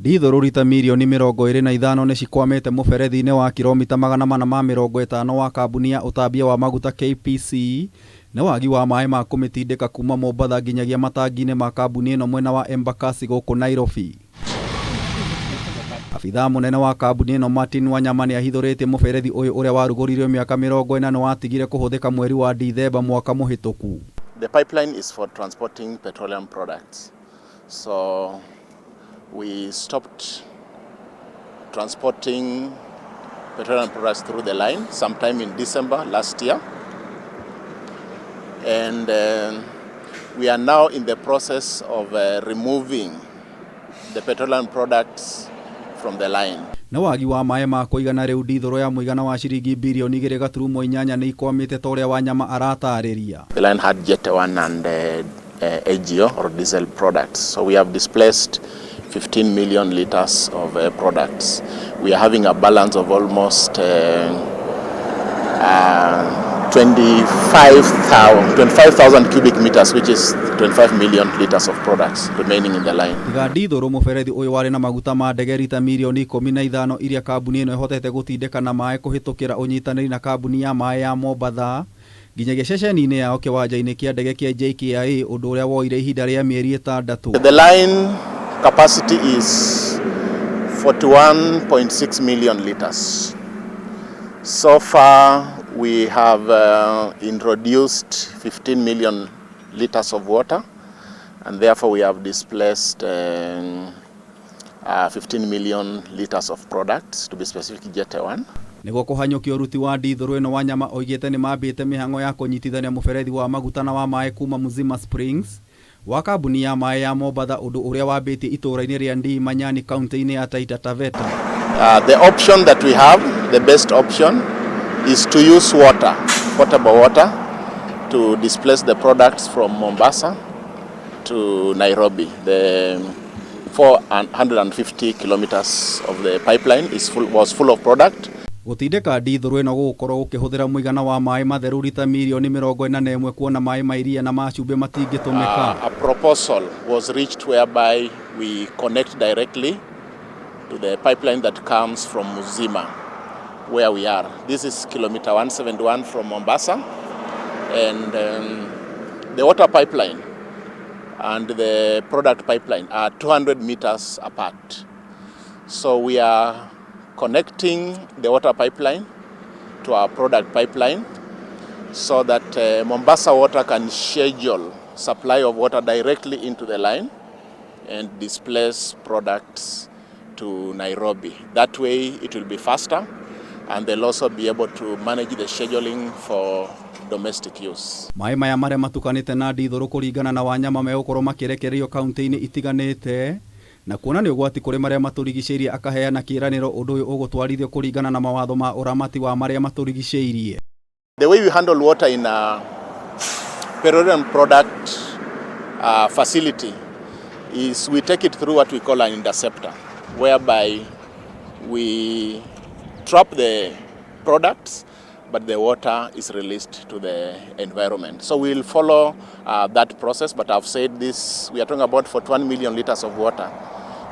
Ndithũrũ rita mirioni 25 nĩcikwamĩte mũberethi-inĩ wa kiromita 450 wa kambuni ya ũtambia wa maguta KPC nĩ wagi wa maĩ ma kũmĩtindĩka kuma Mombatha nginyagia matangi-inĩ ma kambuni ĩno mwena wa Embakasi gũkũ Nairobi. Abithaa mũnene wa kambuni ĩno Martin Wanyama nĩahithũrĩtie mũberethi ũyũ ũrĩa warugũririo mĩaka 40 nĩwatigire kũhũthĩka mweri wa Dithemba mwaka mũhĩtũku. The pipeline is for transporting petroleum products. So we stopped transporting petroleum products through the line sometime in December last year. And we are now in the process of removing the petroleum products from the line. Nĩ wagi wa maĩ ma kũigana rĩu ndithũrũ ya mũigana wa ciringi birioni 2.8 nĩ ikwamĩte ta ũrĩa Wanyama aratarĩria. The line had Jet 1 and AGO or diesel products. So we have displaced 15 million liters of products. We are having a balance of almost 25,000 cubic meters, which is 25 million liters of products remaining in the line. Tiga ndithũrũ, mũberethi ũyũ warĩ na maguta ma ndege rita mirioni 15 iria kambuni ĩno ĩhotete gũtindĩka na maĩ kũhĩtũkĩra ũnyitanĩri na kambuni ya maĩ ya Mombatha nginyagia ceceni-inĩ yao kĩwanja-inĩ kĩa ndege kĩa JKIA, ũndũ ũrĩa woire ihinda rĩa mĩeri 6. The line capacity is 41.6 million liters. So far, we have introduced 15 million liters of water, and therefore we have displaced 15 million liters of products, to be specific, Jet 1. Nĩguo kũhanyũkia ũruti wa ndithũrũ ĩno, Wanyama oigĩte nĩ mambĩte mĩhang'o ya kũnyitithania mũberethi wa maguta na wa maĩ kuma Mzima Springs wa kambuni ya maĩ ya Mombatha, ũndũ ũrĩa wambĩtie itũũra-inĩ rĩa Ndii Manyani, kaunti-inĩ ya Taita Taveta. The option that we have, the best option, is to use water, potable water, to displace the products from Mombasa to Nairobi. The 450 kilometers of the pipeline was full of product. Gũtindĩka ndithũrũ ĩno gũgũkorwo gũkĩhũthĩra mũigana wa maĩ matheru rita mirioni 41, kuona maĩ ma iria na ma cumbĩ matingĩtũmĩka. A proposal was reached whereby we connect directly to the pipeline that comes from Mzima, where we are. This is kilometer 171 from Mombasa, and the water pipeline and the product pipeline are 200 meters apart. So we are connecting the water pipeline to our product pipeline so that Mombasa Water can schedule supply of water directly into the line and displace products to Nairobi. That way it will be faster and they'll also be able to manage the scheduling for domestic use. Maĩ maya marĩa matukanĩte na ndithũrũ, kũringana na Wanyama, megũkorwo makĩrekererio kaunti-inĩ itiganĩte na kuona nĩ ũgwati kũrĩ marĩa matũrigicĩirie. Akaheana kĩĩranĩro ũndũ ũyũ ũgũtwarithio kũringana na mawatho ma ũramati wa marĩa matũrigicĩirie. The way we handle water in a petroleum product facility is we take it through what we call an interceptor, whereby we trap the products, but the water is released to the environment. So we'll follow that process, but I've said this, we are talking about 41 million liters of water.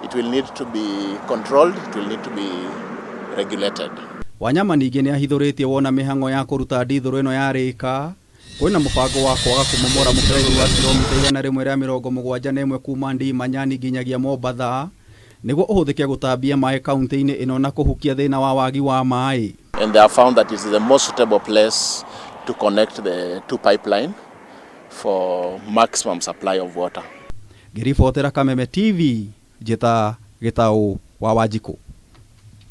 It will need to be controlled, it will need to be regulated. Wanyama ningĩ nĩ ahithũrĩtie wona mĩhang'o ya kũruta ndithũrũ ĩno yarĩka, kwĩna mũbango wa kwaga kũmomora mũberethi wa kilomita 171 kuma Ndii Manyani nginyagia Mombatha nĩguo ũhũthĩke gũtambia maĩ kaunti-inĩ ĩno na kũhukia thĩna wa wagi wa maĩ. And they have found that it is the most suitable place to connect the two pipeline for maximum supply of water. Ngĩribotera Kameme TV, njĩta Gĩtaũ wa Wanjikũ.